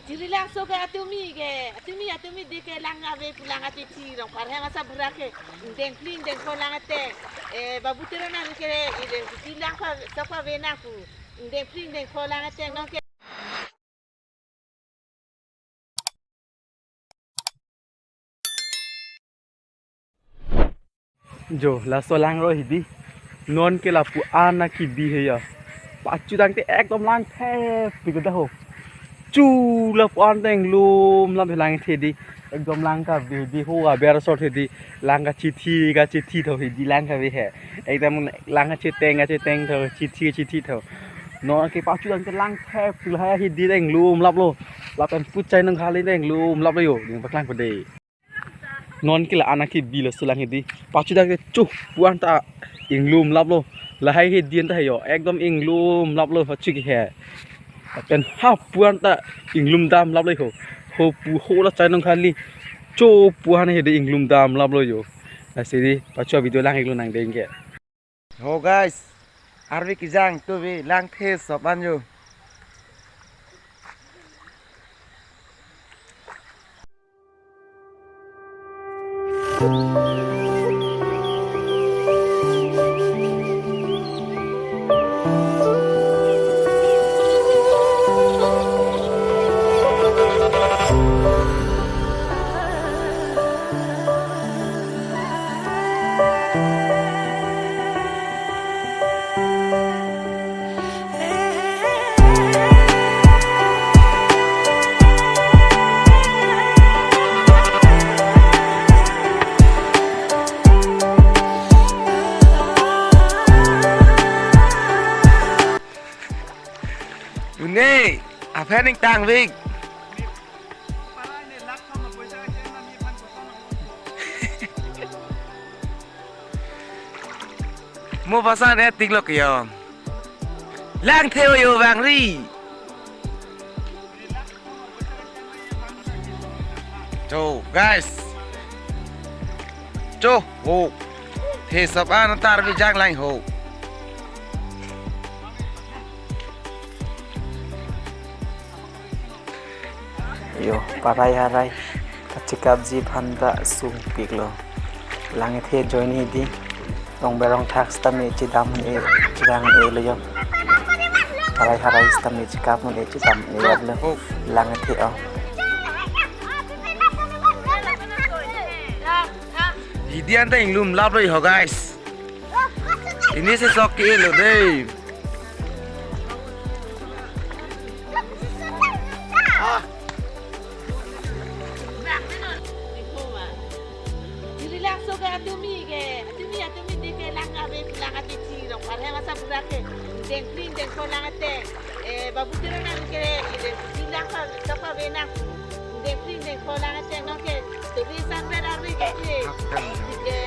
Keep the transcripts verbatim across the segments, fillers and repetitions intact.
Jiri langso ke atumi ke, atumi, atumi di ke lang ave pu lang achithi rong parhe masa bura ke, ingdeng phli ingdeng pho lang ateng, eh, Babu Teron ari ke, ingdeng phli lang pha, sok pave nang pu, ingdeng phli ingdeng pho lang ateng nong ke. Jo, laso lang ro hidi. Non ke lapu-an akibi he ya. Pachu dang te ekdom lang thepik ta ho. Chu lapu-an te inglum lap he lang the di. Ekdom lang kabi di ho aber sor the di. Lang kachithi kachithi tho hidi lang kabi he. Ekdom lang kacheteng kacheteng tho chithi chithi tho. Non ke pachu dang te lang thepik la hidi te inglum laplo. Lapen puchai nang khali te inglum laplo yo. Ning paklang pade. Non ke la-an akibi laso lang hidi. Pachu dang ke chu pu-an ta inglum laplo. Lahai hidi an ta he yo. Ekdom inglum laplo pachu ke he. Pen ha pu-an ta inglum dam laplo ho. Ho pu ho la chai nang khali. Chu pu-an hidi inglum dam laplo yo. Lasi di pachu video lang iklo nang deng ke. Ho guys, arve kejang tuve lang the sop an yo. Une, aphan ingtang vik. Mo pasan e tik lok yo. Lang the yo vangri. Cho, guys. Cho, ho. The sop an ta arve kejang lang ho. Yo, parai harai kachekapji aphan ta sungpiklo. Lang kethe ajoine hidi rong berong thak sitame chedam un-e, chedam un-e lo yo. Parai harai sitame chekap un-e, chedam un-e lo. Lang kethe o. Hidi an ta inglum laplo ho guys. Ini si sok ke-e lo dei. Jiri langso ke atumi ke, atumi, atumi di ke lang ave pu lang achithi rong parhe masa bura ke, ingdeng phli ingdeng pho lang ateng, eh, Babu Teron ari ke, ingdeng phli lang pha, sok pave nang pu, ingdeng phli ingdeng pho lang ateng nong ke, tubi san ber arve ke ke. Ke, ke, ke,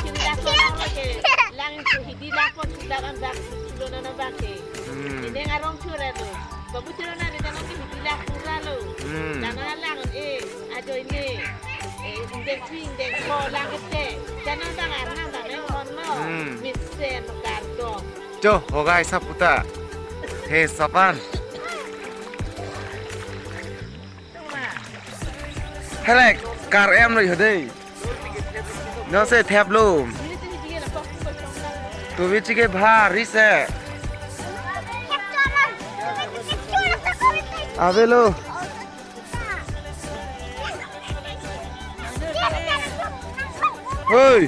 jiri langso lang ke, lang itu hidi lang pon sudah kan bak, sudah nana bak ke. Hmm. Ingdeng arong chura lo. Babu Teron ari ta nong ke hidi lang pura lo. Hmm. Nana lang un-e, ajoine. Eh, ingdeng phli ingdeng pho lang ateng. Nana bang arnam bang nang hon mo. Hmm. Mesen kardom. Cho, ho guys, sap puta. The sop an. Helek, kar em lo yo dei. Non se thep lo. Tuvi chike bhari se. Ave lo. Hoi.